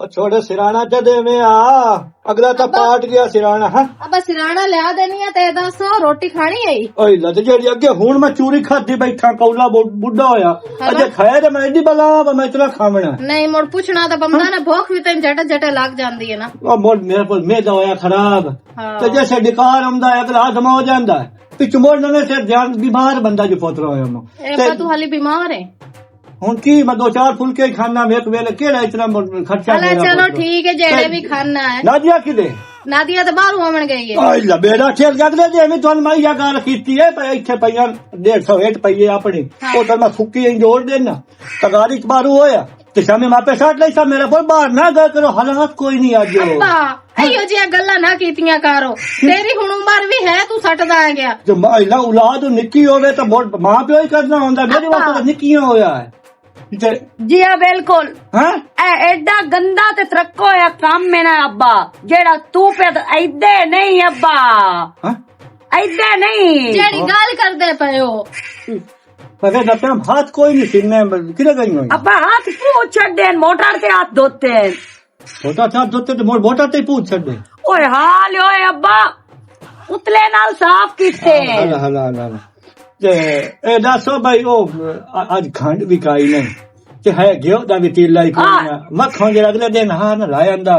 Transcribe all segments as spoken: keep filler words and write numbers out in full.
او چھوڑے سرانا چا دے میں آ، اگلا تا ابا۔ پاٹ گیا سرانا، ہاں؟ ابا سرانا لیا دینی ہے تے دس روٹی کھانی ہے؟ اوئے لد جڑی اگے ہن میں چوری کھادی بیٹھا، کولا بو-، بڈھا ہویا۔ ہاں۔ اجے کھایا تے میں ایڈی بلا وا، میں اتنا کھاونا۔ نہیں، مڑ پوچھنا تے بندہ ہاں۔ نا بھوک بھی تین جٹے جٹے لگ جاندی ہے نا۔ او مڑ میرے کول میدا ہویا خراب۔ ہاں۔ تے جیسے ڈکار آندا ہے، اگلا ہضم ہو جاندا ہے۔ پچھوں مڑ نویں سر جان بیمار بندہ جو پوترا ہویا نو۔ اے تے ابا تو حالی بیمار ہے؟ ہن کی میں دو چار پھلکے ہی کھانا، میں ایک ویلے کیڑا اتنا م-، خرچہ الا میرا چلو پتر۔ ٹھیک ہے، جیڑے تے بھی کھانا ہے۔ نادیہ کدے؟ نادیہ تے باہروں آون گئی ہے۔ آئی لا بیڑا کھیل جگ دے جے میں تھن میں یا گل کیتی ہے، پر ایتھے پئیاں ڈیڑھ سو ہیٹ پئی ہے اپنی۔ ہاں۔ او تے میں پھکی ہی جوڑ دینا۔ تے گاڑی چ باہروں ہویا۔ تے شامی ماپے ساٹ لئی سا میرا پتر باہر نہ گئے کرو، حالات کوئی نہیں آج۔ ابا، ایہو جیاں گلاں نہ کیتیاں کرو۔ تیری ہن عمر بھی ہے، تو سٹدا ہے گیا۔ جو ماں اللہ اولاد نکی ہوے تو مول-، ماں پیو ہی کرنا ہوندا۔ میرے ابا۔ واسطے تو نکیاں ہویا ہے۔ تے جی ہاں، بالکل۔ ہاں؟ اے ایڈا گندا تے ترکو ہویا کام ہے نا ابا، جیڑا تو پہ ایدے نہیں ابا۔ ہاں؟ ایدے نہیں۔ جیڑی گل کردے پئے ہو۔ پتہ نہ پیا ہاتھ کوئی نہیں سننے، کدھر گئی ہوئی؟ ابا ہاتھ پوچھ چھڈے، موٹر تے ہاتھ دھوتے ہیں۔ موٹر تے ہاتھ دھوتے تو مول موٹر تے ہی پوچھ چھڈے۔ اوئے حال اوئے ابا، اتلے نال صاف کیتے۔ ہلا، ہلا، ہلا، ہلا۔ تے اے دسو بھائی، او ا-، اج کھنڈ وکائی نہیں۔ تے ہے گیو دا بھی تیلا ہی کوئی ہاں۔ نہ۔ مکھن جڑا اگلے دن ہاں نہ لایا اندا۔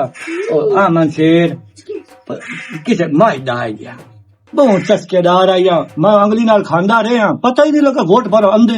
او آمن شیر۔ کسے مائی دا آئی گیا۔ بہت چسکے دار آئی آ۔ میں انگلی نال کھاندا رہیا۔ پتہ ہی نہیں لگا ووٹ پر اندے۔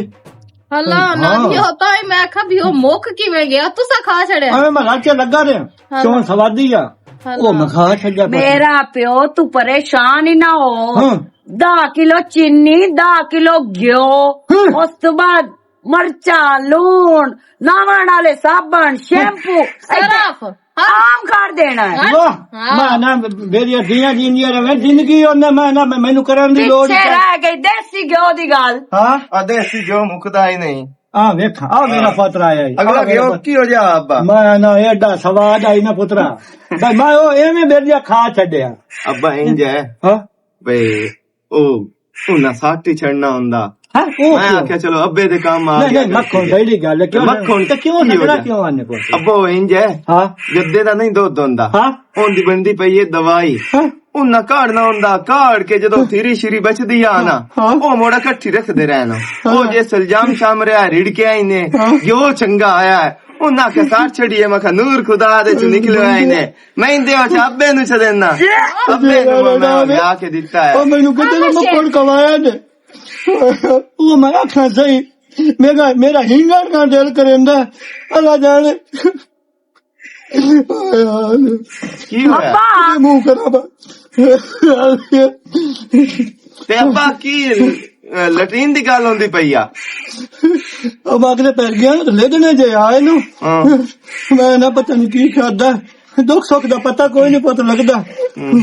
اللہ ہاں۔ نہ، یہ ہوتا ہے، میں آکھا بھی وہ مک کیویں گیا؟ تسا کھا چھڑیا۔ اے میں راچے لگا رہیا۔ ہاں۔ چون سوادی آ۔ ہاں۔ او میں کھا چھڑیا۔ میرا پیو تو پریشان ہی نہ ہو۔ ہاں۔ دہ کلو چینی، دہ کلو گیو، ہاں۔ اس تو بعد مرچاں، لون، ناون والے صابن، شیمپو، سرف۔ ہاں۔ عام کر دینا ہے۔ واہ، ہاں۔ میں نہ میری دیاں جیندیاں رہے، زندگی اور نہ میں نہ مینوں کرن دی لوڑ ہی پچھے رہ گئی دیسی گیو دی گل۔ ہاں۔ آ دیسی گیو مکدا ہی نہیں۔ آ ویکھ، آ میرا پتر آیا ہے۔ اگلا آ میرا گیو پتر۔ کی ہو جا ابا؟ میں نہ ایڈا سواد آئی نہ پترا۔ بس میں او ایویں میری کھا چھڈیا۔ ابا انج ہے۔ ہاں۔ بے او، او نہ ساٹی چھڑنا ہوندا۔ ہاں، او میں کیوں؟ آکھیا، "چلو، ابے دے کام آ نہیں، گیا نہیں، تے مکھن ٹھیک ہے۔" سہی گل ہے، کیوں مکھن تے کیوں تے کیوں نہ ہو جا؟ کیوں آنے کو؟ ابا، او انج ہے، ہاں۔ گدے دا نہیں دودھ ہوندا۔ ہاں۔ اون دی بندی پئی ہے دوائی۔ ہاں۔ اون نہ کاڑنا ہوندا، کاڑ کے جدوں تھیری شری بچدی آ نا، ہاں۔ او موڑا کٹھی رکھدے رہنا۔ ہاں۔ او جے سلجام شام رہیا، رڑ کے آئی نے، ہاں۔ جو چنگا آیا ہے۔ انہاں آکھیا، "سار چھڑی ہے۔" میں آکھیا، "نور خدا دے چ نکلے ہوئے نے۔ میں اندے وچ ابے نوں چ دینا۔ ابے نوں میں ویا کے دتا ہے۔" او مینوں کدے نہ مکھن کوایا نے۔ او میں آکھیا صحیح، میرا، میرا ہنگڑ کا دل کریندا۔ اللہ جانے۔ کی ہویا؟ ابا۔ منہ خراب۔ تے ابا کی، اے، لٹرین دی گل ہوندی پئی آ؟ ابا اگلے پیر گیا نا، تے لے دینے جے آئے نو۔ ہاں۔ میں نہ پتہ نہیں کی کھادا۔ دکھ سکھ دا پتہ کوئی نہیں پتہ لگدا۔ ہوں۔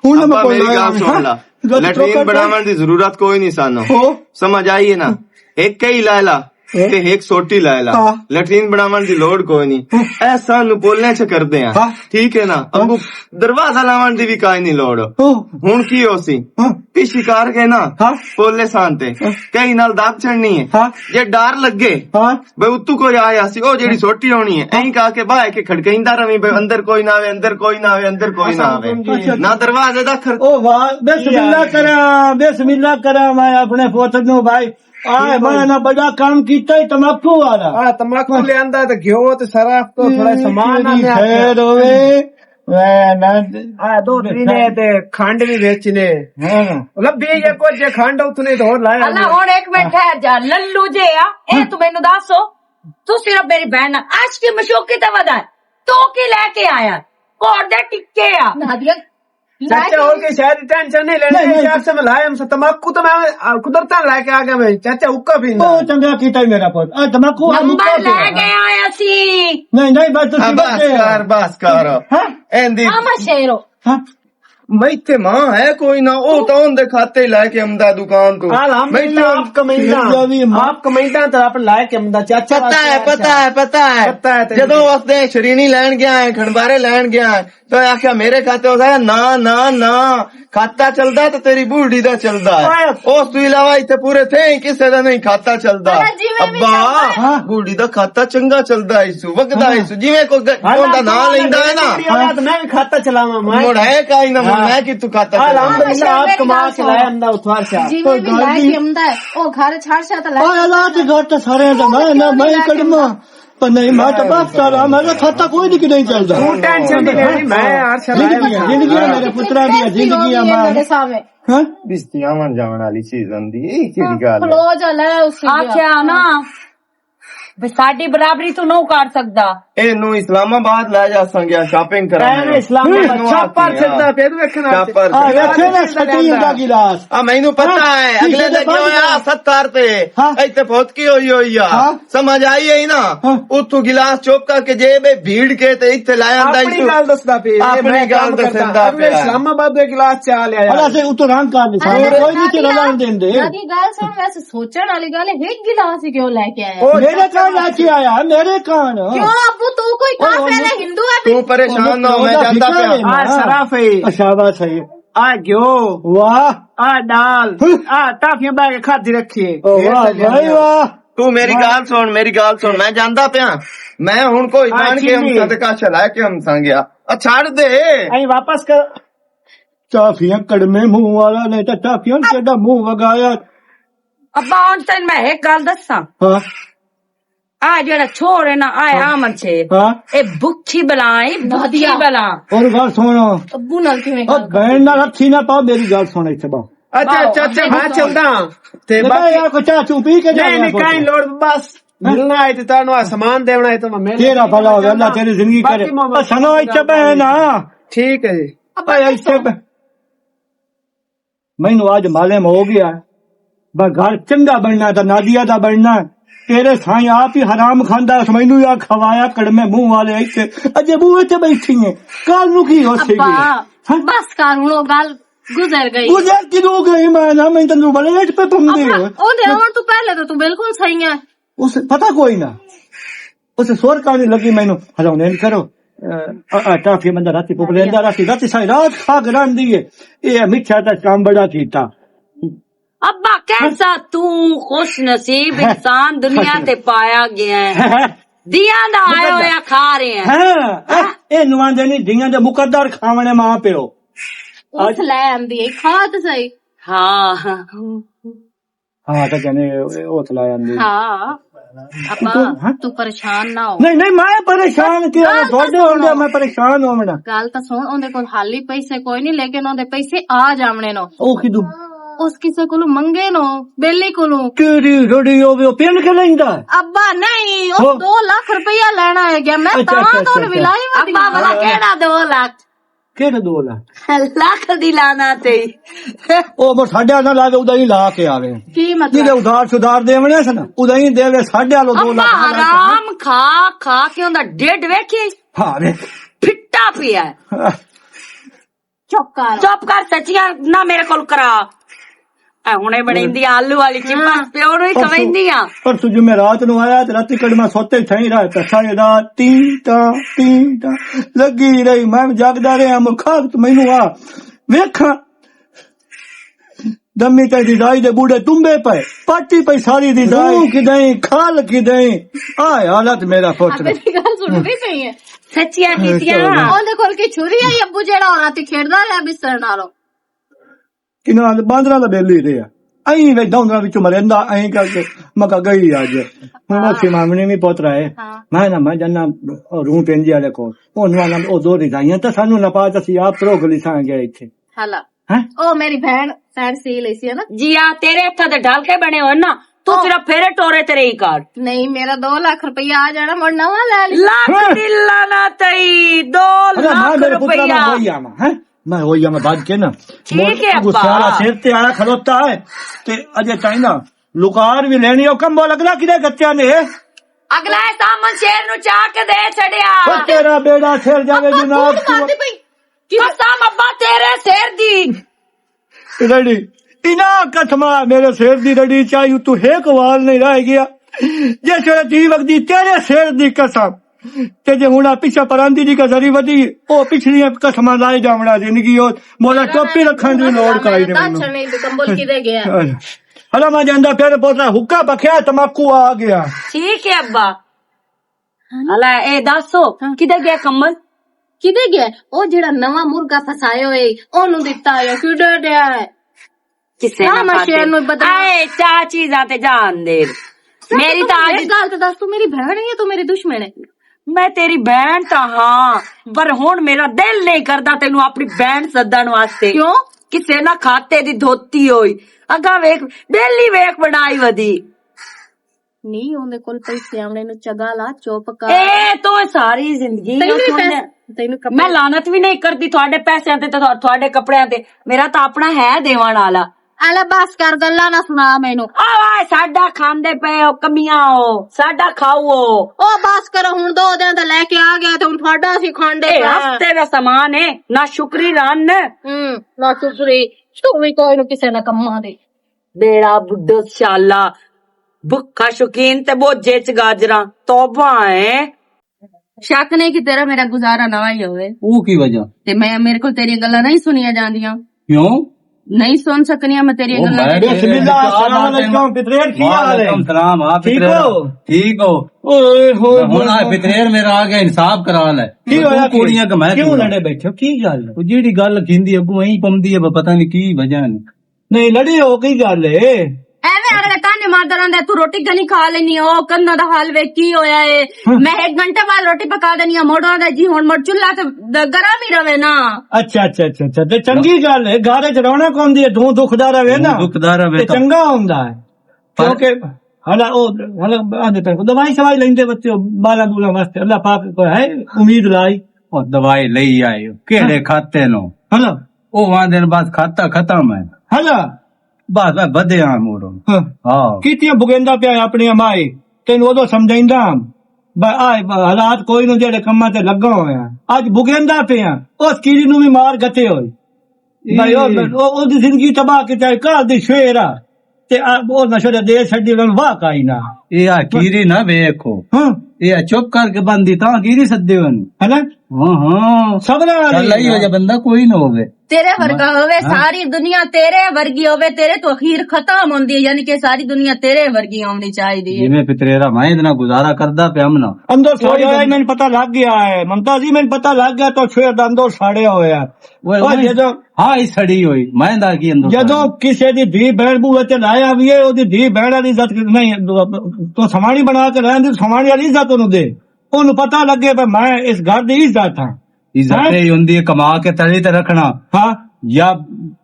ہن ابا میں کوئی میری لایا گل نہیں۔ سن لا۔ ہاں۔ لٹرین بناون دی ضرورت کوئی نہیں سانو۔ ہو۔ سمجھ آئی ہے نا؟ ایک ہی لالا۔ ہاں۔ تے ہک سوٹی لے لا۔ ہاں۔ لٹرین بناون دی لوڑ کوئی نہیں۔ ہاں۔ ایسا نو پولے چ کردے ہیں۔ ہاں۔ ٹھیک ہے نا؟ ہاں۔ اگوں دروازہ لاون دی بھی کائی نہیں لوڑ۔ ہاں۔ ہن کی ہو سی؟ ہاں۔ پچھے کر کے نا، ہاں۔ پولے سان تے۔ ہاں۔ کہیں نال دب چڑھنی ہے۔ ہاں۔ جے ڈر لگے، ہاں۔ بھئی اتو کوئی آیا سی، او جیڑی سوٹی ہونی ہے، ہاں۔ اینی کہا کے باہر کے کھڑکیندا رہویں، بھئی اندر کوئی نہ آوے، اندر کوئی نہ آوے، اندر کوئی نہ آوے۔ اچھا۔ نہ دروازے دا کھر-، او واہ، بسم اللہ کراں، بسم اللہ کراں، میں اپنے پوتر نو بھائی۔ آ، میں نہ بڑا کام کیتا ہی تماکو والا۔ آ، تماکو لیاندا تے گھیو تے سرف تو تھوڑا سامان آ تیری لیا۔ خیر ہوے۔ میں نہ آ، دو تینے تے کھنڈ بھی ویچنے۔ ہاں۔ لبھی یہ کچھ جے کھنڈ اتنے تو ہور لایا اللہ، نہیں۔ ہن ایک منٹ ٹھہر جا، للو جے آ، اے ہاں۔ تو مینوں دسو، تو صرف میری بہن نال عاشقی مشوقی تے ودا ہے، تو کی لے کے آیا؟ کوڑ دے ٹکے آ۔ نادیہ، چاچا، اور کوئی شاید ٹینشن نہیں لینی، نہیں، نہیں۔ شاید سے میں لایا ہم سے تماکو تو میں، آ، قدرتاً لے کے آ گیا میں۔ چاچا، حقہ پیندا۔ بہت چنگا کیتا ہے میرا پوت۔ آ، تماکو آ نمبر مکا لے پیا۔ گیا آیا سی۔ نہیں، نہیں، بس تسی آ، بس بس کر، بس کر۔ ہاں؟ ایندی آ، میں شیرو۔ ہاں؟ میں تے ماں ہے کوئی نہ، او تو اون دے کھاتے لے کے امدا دکان تو۔ الحمدللہ، میں تو آپ کمائندا۔ پھر جاوی ماں۔ آپ کمائندا تو آپ لے کے امدا۔ چاچا پتہ ہے، پتہ ہے، پتہ ہے۔ پتہ ہے تینوں۔ جدوں وقت دے شرینی لین گیا ہے، کھنڈوارے لین گیا ہے، تو آخیا میرے کھاتے ہو سارا؟ نہ، نہ، نہ، کھاتا چلدا ہے تو تیری بوڑھی دا چلدا ہے۔ اوئے۔ اس تو علاوہ اتنے پورے تھے ہی کسے دا نہیں کھاتا چلدا۔ ارے جی، میں بھی ابا، چلدا ہے۔ بوڑھی دا کھاتا چنگا چلدا ہے، سو وگدا ہے، سو جویں کوئی گ-، ہاں، کون دا نام لیندا ہے نا۔ میری اولاد، میں بھی کھاتا چلاواں، میں۔ مڑ ہے کائیں نہ، مڑ ہاں۔ میں کی تو کھاتا چلاواں۔ الحمدللہ، اچھا، آپ میری کما گل کے سنو۔ لائے، ہم دا اتوار سے۔ جی، میں بھی لائے کے ہم دا ہے۔ او گھر چھاڑ شاڑ تے لائے۔ اوئے، اللہ کے گھر تے سارے دا، میں نہ، میں کڈما۔ پر نہیں، میں تو بس سارا، میں تو کھاتا کوئی نہیں کہ نہیں چلدا۔ تو ٹینشن نہیں لینی، میں ہر شے زندگی ہے، زندگی ہے، میرے پترا دی ہے، زندگی ہے، ماں۔ میرے سامنے۔ ہاں؟ بستیاں من جاون والی چیز ہوندی ہے، یہ کیڑی گل ہے؟ کھلو جا لے اس کی آکھیا نا، بھی ساڈی برابری تو نہ کر سکدا۔ اے نو اسلام آباد لے جا سانگیا، شاپنگ کرانا۔ میں اسلام آباد نو چھاپر آتی ہے۔ چھڈدا پیا، تو ویکھنا شاپر آ، چھڈدا۔ ویکھے نا، سٹی دا گلاس۔ آ، مینوں پتہ ہاں، ہے، اگلے شیشے دے دے بند ہویا کر۔ ستر تے۔ ہاں۔ ایتھے فوت کی ہوئی ہوئی آ۔ ہاں۔ سمجھ آئی ہے نا؟ ہاں۔ اتھوں گلاس چوکا کے جے بے بھیڑ کے تے ایتھے لایا ہوندا اپنی ایشو۔ گل دسدا پیا، اپنی میں گل کم کردا۔ دسدا اگلے پیا۔ اسلام آباد دے گلاس چا لیا یار۔ اللہ سے اتوں رنگ کر دے، سارے کوئی نہیں تے رلن دیندے۔ نادی گل سن، ویسے سوچن والی گل ہے، ایک گلاس ہی کیوں لے کے آیا؟ او میرے کان لے کے آیا، میرے کان۔ کیوں ابو، تو کوئی کافر ہے، ہندو ہے؟ تو پریشان نہ ہو، میں جاندا پیا۔ آ شرف ہے۔ شاباش ہے۔ آ گیو۔ واہ۔ آ دال۔ ہم۔ آ ٹافیاں بہ کے کھادی رکھیے۔ او واہ بھائی واہ۔ تو میری گل سن، میری گل سن، میں جاندا پیا۔ میں ہن کوئی آ جان کے ہم چینی۔ صدقہ چلا کے ہم سانگیا۔ آ چھڑ دے۔ ایں واپس کر۔ ٹافیاں کڑمے منہ والا، نہیں تے ٹافیاں اب تیرا منہ وگایا۔ ابا، ہن تین میں ایک گل دساں۔ ہاں۔ آ جڑا چھوڑ ہے نا، آ ہاں۔ آمن شیر۔ ہاں۔ اے بکھی بلا، اے بکھی بلا۔ اور گل سنو۔ ابو نال کیویں او گل بہن نال ہتھی نہ پاؤ، میری گل سن ایتھے باؤ۔ اچھا، اچھا، اچھا، میں چلدا۔ تے نہ باقی یار، کوئی چاہ چو پی کے نہیں، جانا نہیں، کائیں لوڑ، بس ہاں؟ ملنا ہے تے تانوں آ سامان دیونا ہے تے میں مل تیرا بھلا ہوگا، اللہ تیری زندگی کرے۔ باقی محمد او سنو، ایتھے بہن آ۔ ٹھیک ہے جی۔ ابا اے ایتھے بہ-، مینوں اج معلوم ہو گیا، بس گھر چنگا بننا تے نادیا دا بننا۔ تیرے سائیں آپ ہی حرام کھاندا، اس مینوں یا کھوایا کڑمے منہ والے ایتھے۔ اجے منہ ایتھے بیٹھی ہیں، کل نوں کی ہو سی ابا، گیا؟ ہاں؟ بس کر، ہن او گل گزر گئی۔ گزر کدوں گئی؟ میں نہ، میں تینوں بلے ریٹ پہ پوندی ابا، ہو۔ او دے آون تو پہلے تو تو بالکل صحیح ہے۔ اس پتہ کوئی نہ۔ اس سور کہانی لگی مینوں، ہلاؤنے نہیں کرو۔ آ، آ، ٹافی بندہ راتی پکڑیندا، راتی، راتی ساری رات کھا کے رہندی ہے۔ یہ میٹھا تے کام بڑا کیتا۔ ابا، کیسا تو خوش نصیب انسان دنیا تے پایا گیا ہے۔ دیاں دا آیا ہویا کھا رہے ہیں۔ ہاں، اے نواں دے نہیں، دیاں دے مقدر کھاونے ماں پیو۔ اس لے آندی ہے، کھا تے صحیح۔ ہاں۔ ہاں، تے کہنے، او تلا آندی۔ ہاں۔ ابا، تو، ہاں؟ تو پریشان نہ ہو۔ نہیں، نہیں، میں پریشان کیا؟ بس، بس، تھوڑے بس ہوندے سنو۔ میں پریشان ہوونا۔ گل تاں سن، اوندے کول حالی پیسے کوئی نہیں، لیکن اوندے پیسے آ جاونے نو۔ او کدوں؟ اس کسے کولوں منگے نو، بیلی کولوں۔ کیڑی رڑی ہووے، او پین کے لیندا؟ ابا نہیں، او ہاں۔ دو لاکھ روپیہ لینا ہے گیا، میں اچھا، تاں اچھا، تو اچھا، اچھا۔ ولائی ودی۔ ابا والا کیڑا دو لاکھ؟ کیڑے دو لاکھ؟ لاکھ دی لانا تے۔ او مر ساڈا نہ لاوے، ادا ہی لا کے آوے۔ کی مطلب؟ جیڑے ادھار شدار دیونے سن، ادا ہی دیوے، ساڈے والوں دو لاکھ نہ لاوے۔ حرام کھا کھا کے اوندا ڈیڈ ویکھی۔ ہاں، ویکھ۔ پھٹا پیا ہے۔ ہاں۔ چپ کر۔ چپ کر، سچیاں نہ میرے کول کرا۔ اے ہنے بنیندی آلو والی چپس، ہاں۔ پیو نوں ہی پرسوں، کھویندی آ۔ پرسوں جمعے رات نوں آیا تے راتی کڑما سوتے تھیں رہا، تے ساری رات ٹی ٹا، ٹی ٹا لگی رہی۔ میں جاگدا رہیا، مکھا تے مینوں آ ویکھاں۔ دمی تے رضائی دے بوڑے تمبے پئے، پاٹی پئی ساری رضائی۔ روح کدیں، کھال کدیں۔ آ حالت میرا پتر۔ اپنی گل سننی پئی ہے۔ سچیاں کیتیاں۔ اچھا۔ اوندے کول کی چھری آئی ابو جیڑا ہونا تے کھیڈدا رہیا بستر نالوں۔ کناں دے باندراں دا بیلی رہیا۔ ایں وچ دوندراں وچوں مریندا، ایں کر کے مکا گئی اج۔ ہن اوتھے مامنی وی پتر آئے۔ ہاں۔ میں نہ، میں جانا روح پینجی والے کول۔ اونوں آنا او دو رضائیاں تے سانوں نہ پا تے اسی آپ پرو گلی ساں گئے ایتھے۔ ہلا۔ ہیں؟ او میری بہن، بہن سی لئی سی ہے نا؟ جی آ، تیرے ہتھاں تے ڈھل کے بنے ہوئے نا، تو او۔ صرف پھیرے ٹورے تے رہی کر۔ نہیں، میرا دو لاکھ روپیہ آ جانا، مڑ نواں لے لئی۔ لاکھ ہاں۔ دلانا تئی، دو ارے ماں، لاکھ میرے پترا، میں روپیہ۔ وہی آواں، ہیں؟ میں وہی آواں، میں بھج کے نا۔ ٹھیک ہے، مڑ ابا۔ غصے والا سر تے آیا کھلوتا ہے، تے اجے تائیں نا لکار بھی لینی، او کمبو لگنا کدے گتیا نے۔ اگلا ہے سامن شیر نو چاہ کے دے چھڑیا۔ او تیرا بیڑا سر جاوے ابا، جناب۔ کون مارتی پئی؟ قسم ابا تیرے سر دی۔ رڑی۔ انہاں قسماں میرے سر دی رڑی چاہیو تو ایک وال نہیں رہ گیا۔ جس ویلے دی وقتی تیرے سر دی قسم۔ تے جے ہن آ پچھا پراندی دی کسری ودی، او پچھلیاں قسماں لائے جاونا زندگی، او مولا ٹوپی رکھن دی لوڑ کائی نہیں مینوں۔ نہیں تے کمبل کدے گیا؟ ہلا میں جاندا پھر پوترا حکا بکھیا تماکو آ گیا۔ ٹھیک ہے ابا۔ ہلا اے دسو، ہاں۔ کدے گیا کمبل؟ کدے گیا؟ او جڑا نواں مرغا فسایا ہوئے، اونوں دتا ہوئے، کیوں ڈر ڈیا ہے؟ کسے نہ نہ میں کھاتے۔ شیر نوں بدلا۔ اے چا چیزاں تے جان دے۔ سچ میری تو تاں ایک اج گل تے دس، تو میری بہن ہے یا تو میری دشمن ہے؟ میں تیری بہن تاں ہاں، پر ہن میرا دل نہیں کردا تینوں اپنی بہن سدن واسطے۔ کیوں؟ کسے نہ کھاتے دی دھوتی ہوئی۔ اگا ویکھ، دل ہی ویکھ بنائی ودی۔ نہیں، اوندے کول پیسے آونے نوں چگا لا، چپ کر۔ اے تو ساری زندگی تینوں نہ بھی سننے۔ پیسے، تینوں کپڑے میں لعنت بھی نہیں کرتی تھوڑے پیسے تے، تے تھوڑے کپڑے تے۔ میرا تو اپنا ہے دیوان والا۔ الا بس کر، گلاں نہ سنا مینوں۔ آ وائے، ساڈا کھاندے پے ہو، کمیاں ہو، ساڈا کھاؤ ہو۔ او بس کرو، ہن دو دن تے لے کے آ گیا تے ہن تھوڑا سی کھاندے اے پے۔ ہفتے دا سامان ہے، نہ شکری رن۔ ہوں، نہ شکری، تو بھی کوئی نو کسے نہ کماں دے۔ بیڑا بڈھو سیالا، بھکھا شوقین تے بوجھے چ گاجراں، توبہ ہے۔ شک نہیں کہ تیرا میرا گزارا نہ ہی ہوئے۔ او کی وجہ؟ تے میں، میرے کول تیری گلاں نہیں سنیاں جاندیاں۔ کیوں؟ نہیں سن سکنیاں میں تیری او گلاں۔ میں بسم اللہ، السلام علیکم، پتریر، کی حال ہے؟ وعلیکم السلام، ہاں، ٹھیک پتریر۔ ہو؟ ٹھیک ہو؟ اوئے ہوئے، میں ہن آ پتریر میرا آ گیا، انصاف کرا لے۔ کی تو ہویا کی؟ کیوں لڑے بیٹھے ہو؟ کی گل ہے؟ او جیڑی گل کھیندی اگوں ایہی پمدی ہے، پتہ نہیں کی وجہ ہے۔ نہیں، لڑے ہو، کی گل ہے؟ ایویں اگلے تانے ماردا رہندا ہے، "تو روٹی کیوں نہیں کھا لینی؟ او کندھاں دا حال ویکھ کی ہویا ہے۔" ہاں۔ میں ایک گھنٹے بعد روٹی پکا دینی آ، موڑ آندا جی، ہن موڑ چولہا تے د-، گرم ہی رہے نا۔ اچھا، اچھا، اچھا، اچھا، تے چنگی گل ہے، گھر وچ رونق ہوندی ہے، دھوں دکھدا رہے نا، دھوں دکھدا رہے تے تو چنگا ہوندا ہے۔ پر کیونکہ ہلا او، ہلا آندے پے، دوائی شوائی لیندے بچے، بالاں بولاں واسطے، اللہ پاک کو ہے امید لائی۔ او دوائی لئی آئے، کیڑے ہاں۔ کھاتے نو؟ ہلا۔ او آندے نے بس کھاتا ختم ہے۔ ہلا۔ بس، بس بدے آن موڑو۔ ہاں۔ ہاں۔ کیتیاں بگیندا پیا اپنی امائی، تینوں اودوں سمجھائندا ہاں۔ ب-، آ ب-، حالات کوئی نو جڑے کماں تے لگا ہویا۔ اج بگیندا پیا، اس کیڑی نو بھی مار گتے ہوئی۔ بھائی، او، او، او دی زندگی تباہ کیتا ہے، کل دی شعر آ۔ تے آ، او نشے دے دیر چھڈی، انہاں نوں واہ کائی نہ۔ اے آ کیڑی نہ ویکھو۔ ہاں۔ اے آ چپ کر کے بندی تاں کیڑی سدے ہن۔ ہے نا؟ ہاں، ہاں۔ صبر والی چل، آئی ہو جا بندہ کوئی نہ ہوے۔ تیرے ورگا ہوے، ہاں۔ ساری دنیا تیرے ورگی ہوے، تیرے تو اخیر ختم ہوندی ہے، یعنی کہ ساری دنیا تیرے ورگی ہونی چاہیے۔ جی میں پتریرا، میں اتنا گزارا کردا پیا ہم نا۔ اندر ساڑیا ہے، مینوں پتہ لگ گیا ہے۔ ممتاز جی، مینوں پتہ لگ گیا تو شعر دا اندر ساڑیا ہویا ہے۔ اوئے، او اوئے، جدوں ہاں، ہی سڑی ہوئی۔ میں دا کی اندر جدوں ساڑی۔ کسے دی دھی بہن بوئے تے لایا وی ہے، او دی دھی بہن والی عزت نہیں، تو سماڑی بنا کے رہن دی، سماڑی والی عزت اونوں دے۔ اونوں پتہ لگے بھی میں اس گھر دی عزت ہاں۔ عزت ہاں؟ یہ ہوندی ہے کما کے تلی تے رکھنا۔ ہاں۔ یا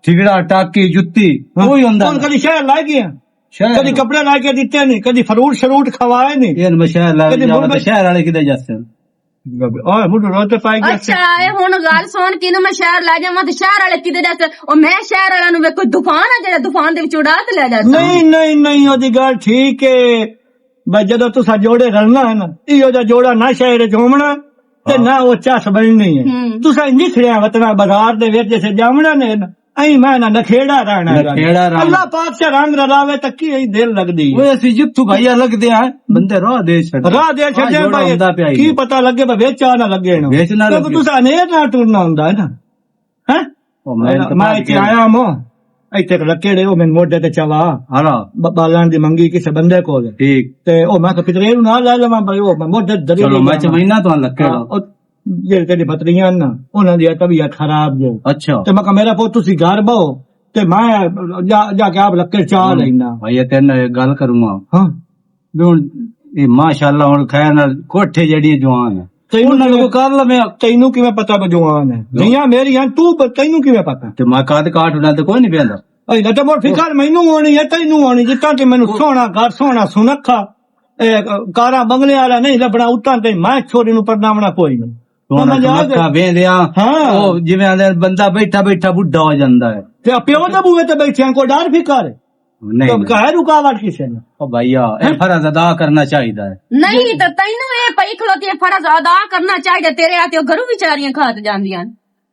ٹھگڑا، ٹاکی، جتی، ہاں۔ وہی ہوندا کون نا۔ کدی شہر لائے گیا؟ شہر۔ کدی کپڑے لا کے دتے نہیں، کدی فروٹ شروٹ کھوائے نہیں۔ یہ میں شہر لا کدی جاواں تے مرغ شہر والے کدے جاسن؟ اوہ، مڈ روتے پائی گیا۔ اچھا، اے ہن گل سن، کینوں میں شہر لے جاواں تے شہر والے کدے جاسن؟ او میں شہر والا نوں ویکھو، طوفان آ جڑا طوفان دے وچ اڑا تے لے جاسن۔ نہیں، نہیں، نہیں، او دی گل ٹھیک ہے۔ بس جدوں تساں جوڑے رلنا ہے نا، ایہو جا جوڑا نہ شہر وچ ہوونا، تے ہاں۔ نہ او چس بننی ہے۔ ہوں۔ تساں نکھڑیا وطنا بازار دے وچ جیسے جاونا نے نا، ایں میں نہ نکھیڑا رہنا ہے۔ نکھیڑا رہنا۔ اللہ پاک سے رنگ رلاوے، تکی ای دل لگدی ہے۔ اوئے اسی جتھوں بھائی الگ دے آئے، بندے راہ دے چھڈ۔ راہ دے آ چھڈے جوڑا بھائی، ہوندا پیا کی ہی۔ پتہ لگے بھائی وچ آ نہ لگے نا۔ وچ نہ کیونکہ لگے۔ تساں نے نہ ٹرنا ہوندا ہے نا۔ ہیں؟ او میں میں اتھے آیا مو، اتھے ایک لکڑ ہے، او میں موڈے تے چوا۔ ہاں۔ ب-، بالان دی منگی کسے بندے کول۔ ٹھیک۔ تے او میں کہ پترے نوں نال لے لواں بھائی، او میں موڈے دری چلو، میں چوینا تو لکڑ۔ ہاں، او جڑے تیری پتریاں نا، انہاں دی طبیعت خراب جو۔ اچھا۔ تے میں کہ میرا پوت تسی گھر بہو، تے میں جا، جا کے آپ لکڑ چا لینا۔ بھائی، یہ تین گل کروں گا۔ ہاں۔ بھی ہن اے ماشاءاللہ ہن خیر نال کوٹھے جڑی جوان ہے۔ تینوں انہاں کیویں، کو کر لویں۔ تینوں کیویں پتہ بھی جوان ہے؟ جیاں میری ہیں، تو ب-، تینوں کیویں پتہ؟ تے میں قد کاٹ انہاں تے کوئی نہیں پیندا۔ اے لٹے مور فکر مینوں ہونی ہے، تینوں ہونی، جتنا کہ مینوں سوہنا گھر، سوہنا سنکھا، اے کاراں بنگلے والا نہیں لبھنا، اتنا تے میں چھوڑی نوں پرناونا کوئی نہیں۔ سوہنا سنکھا ویندے آ، ہاں۔ او جویں آندے بندہ بیٹھا بیٹھا بڈھا ہو جاندا ہے۔ تے پیو دے بوئے تے بیٹھے ہیں، کوئی ڈر فکر ہے؟ نہیں، تو نہیں۔ کہے رکاوٹ کسے نے؟ او بھائیا، اے ہیں؟ فرض ادا کرنا چاہیدا ہے۔ نہیں، تے تینوں اے پئی کھلوتی ہے، فرض ادا کرنا چاہیدا، تیرے ہاتھوں گھروں بیچاریاں کھا تے جاندیاں۔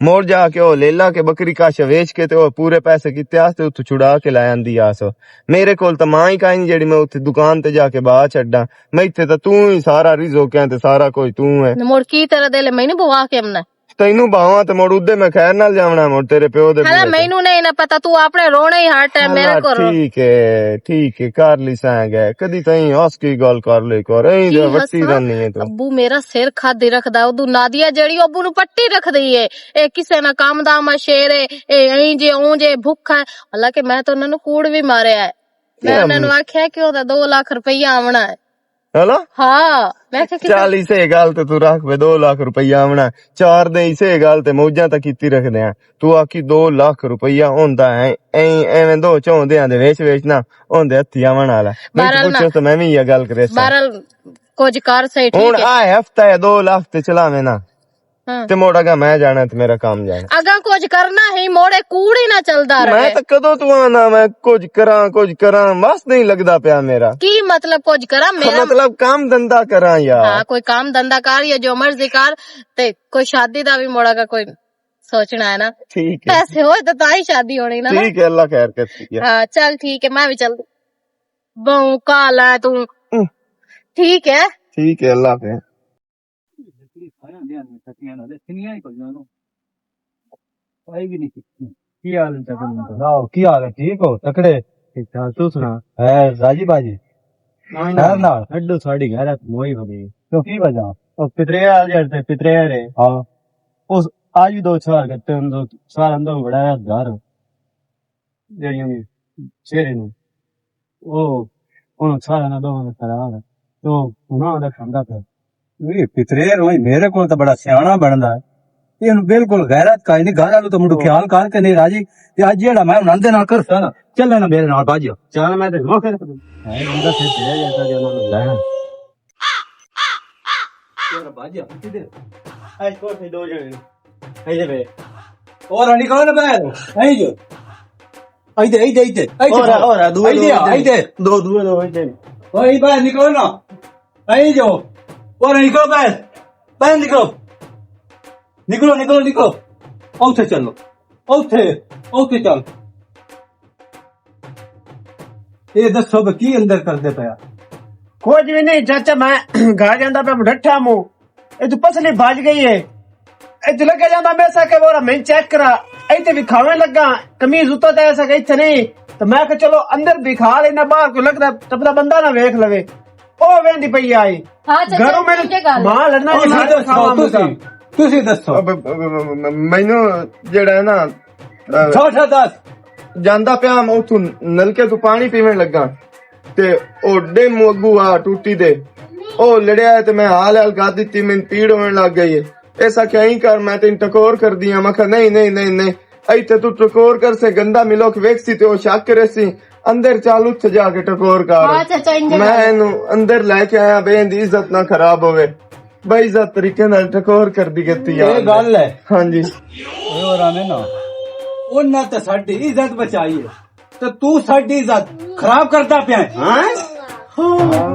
مڑ جا کے او لیلا کے بکری کاش ویچ کے تے او پورے پیسے کیتے آستے اتھوں چھڑا کے لے آندی آس۔ میرے کول تاں ماں ہی کائنی جیڑی میں اتھے دکان تے جا کے باہر چھڈاں۔ میں اتھے تاں توں ہی سارا رزق ہے تے سارا کچھ توں ہے۔ مڑ کی تیرا دل ہے، میں نہیں بوا کے امنا۔ تینوں باواں تے مڑ اودے میں خیر نال جاونا، مڑ تیرے پیو دے ہلا بوئے تے۔ مینوں نہیں نہ پتا، تو اپنے رونے ہی ہر ٹائم میرے ہلا، کو رو۔ ٹھیک ہے، ٹھیک ہے، کر لی سائیں گئے۔ کدی تائیں ہس کی گل کر لے کر، ایں کی دے وٹی ہساں؟ رہنی ہے تو۔ ابو میرا سر کھادی رکھدا، ادو نادیا جیڑی ابو نو پٹی رکھ دئی ہے۔ اے کسے نہ کام دا ما شیر ہے، اے ایں جے اوں جے بھکھا ہے۔ حالانکہ میں تو انہاں نو کوڑ بھی ماریا ہے۔ میں کیا انہاں نو آکھیا کہ او دا دو لاکھ روپیہ آونا ہے۔ ہیلو؟ ہاں، میں کہا کہ چل، اسے گل تے تو رکھ وے، دو لاکھ روپیہ آونا، چار دے اسے گل تے موجاں تاں کیتی رکھدے ہیں۔ تو آکھی دو لاکھ روپیہ ہوندا ہے، ایں، ایویں دو چوندیاں دے وچ وچ نہ ہوندے ہتھی آون والا۔ میں بہرحال نہ، پوچھو تو میں وی یہ گل کرے سا۔ بہرحال کچھ کر صحیح، ہن ٹھیک ہے۔ آ ہفتہ ہے، دو لاکھ تے چلاویں نا۔ ہاں۔ تے موڑا گا میں جانا تے میرا کام جانا۔ اگاں کچھ کرنا ہی، موڑے کوڑ ہی نہ چلدا میں رہے۔ تے کدوں تو آنا، میں کچھ کراں، کچھ کراں، بس نہیں لگدا پیا میرا۔ کی مطلب کچھ کراں؟ میرا مطلب کام دھندا کراں یار۔ ہاں، کوئی کام دھندا کر یا جو مرضی کر، تے کوئی شادی دا بھی موڑا گا کوئی سوچنا ہے نا۔ ٹھیک ہے۔ پیسے ہوئے تو تاں ہی شادی ہونی نا۔ ٹھیک ہے، اللہ خیر کرسی ہے۔ ہاں، چل ٹھیک ہے، میں بھی چل بہوں کالا ہے تو۔ ہم۔ ٹھیک ہے۔ ٹھیک ہے، اللہ خیر۔ آئی بھی نہیں سکتی۔ کی حال ہے تکڑے؟ واہ، کی حال ہے؟ ٹھیک ہو؟ تکڑے؟ ٹھیک ٹھاک، تو سنا؟ ہے راجی باجی؟ ہاں، خیر نال؟ اڈو ساڑی غیرت موئی ہو گئی۔ تو کی وجہ؟ او پترے آ جڑ تے پترے رے۔ ہاں۔ اس آج بھی دو چار گھنٹے اندر، سارا اندر بڑا ہے گھر۔ جڑیاں وی شیرے نوں، او، انہاں سارا نہ دوواں دا خراب ہے۔ تو انہاں دا کھاندا پیا۔ اے پترے روئی میرے کول تاں بڑا سیاݨا بݨدا ہے۔ اینوں بالکل غیرت کائے نہیں، گھر والوں تو منڈو خیال کر کے نہیں راضی۔ تے اج جیڑا میں انہاں دے نال کرساں نا، چلے نا میرے نال باجیا۔ چل میں تے نوکر ہے، بندہ پھر چلے جاتا جو انہاں نوں لینا۔ یار باجیا، کدھر؟ اج کوٹھے دو جنے۔ اے دے بے۔ اور نکلو نا باہر۔ اے جو۔ اے دے، اے دے، اے دے۔ اے دے۔ اور، اور، دو، اے دے، دو، اے دے۔ دو، دو، دو، اے دے۔ اوئے باہر نکلو نا۔ اے جو۔ اور نکلو باہر۔ باہر نکلو۔ نکلو، نکلو، نکلو۔ اوتھے چلو۔ اوتھے، اوتھے چل۔ اے دسو بے کی اندر کردے پیا؟ کچھ بھی نہیں چاچا، میں گھر جاندا پیا، ڈٹھا مو۔ اے تو پسلی بج گئی ہے۔ اے تو لگا جاندا میں سا کہ بورا میں چیک کرا۔ اے تے وکھاویں لگا، قمیض اتر تے ایسا کہ اتھے نہیں۔ تو میں کہ چلو اندر وکھا لینا، باہر کوئی لگدا ٹپدا بندہ نہ ویکھ لوے۔ او ویندی پئی آئی۔ ہاں چاچا، گھروں میں ٹھیک ہے گل۔ ماں لڑنا او جی، میں ساڈے کھاواں ساؤ تسی، مجھے۔ تسی دسو۔ اب، اب، اب، اب، مینوں جڑا ہے نا، چھوٹا دس۔ جاندا پیا میں اتھوں نلکے تو پانی پیون لگا تے او ڈیم اگو آ ٹوٹی دے، او لڑیا ہے تے میں حال حال کر دتی، میں پیڑ ہون لگ گئی ہے۔ ایسا کیا ہی کر، میں تین ٹکور کر دیا۔ میں کہا نہیں، نہیں، نہیں، نہیں، ایتھے تو ٹکور کر سے گندا ملوک ویکھ سی تے او شک کرے سی۔ اندر چال اتھے جا کے ٹکور کر۔ ہاں چاچا، انجے میں کر۔ اینوں اندر لے کے آیا بے، ایندی عزت نہ خراب ہوئے۔ بھائی، عزت طریقے نال ٹکور کر دی گتی یار۔ یہ گل ہے۔ ہاں جی۔ اوئے، اور آنے نا۔ انہاں تے ساڈی عزت بچائی ہے۔ تے تو ساڈی عزت خراب کردا پیا ہے۔ ہاں؟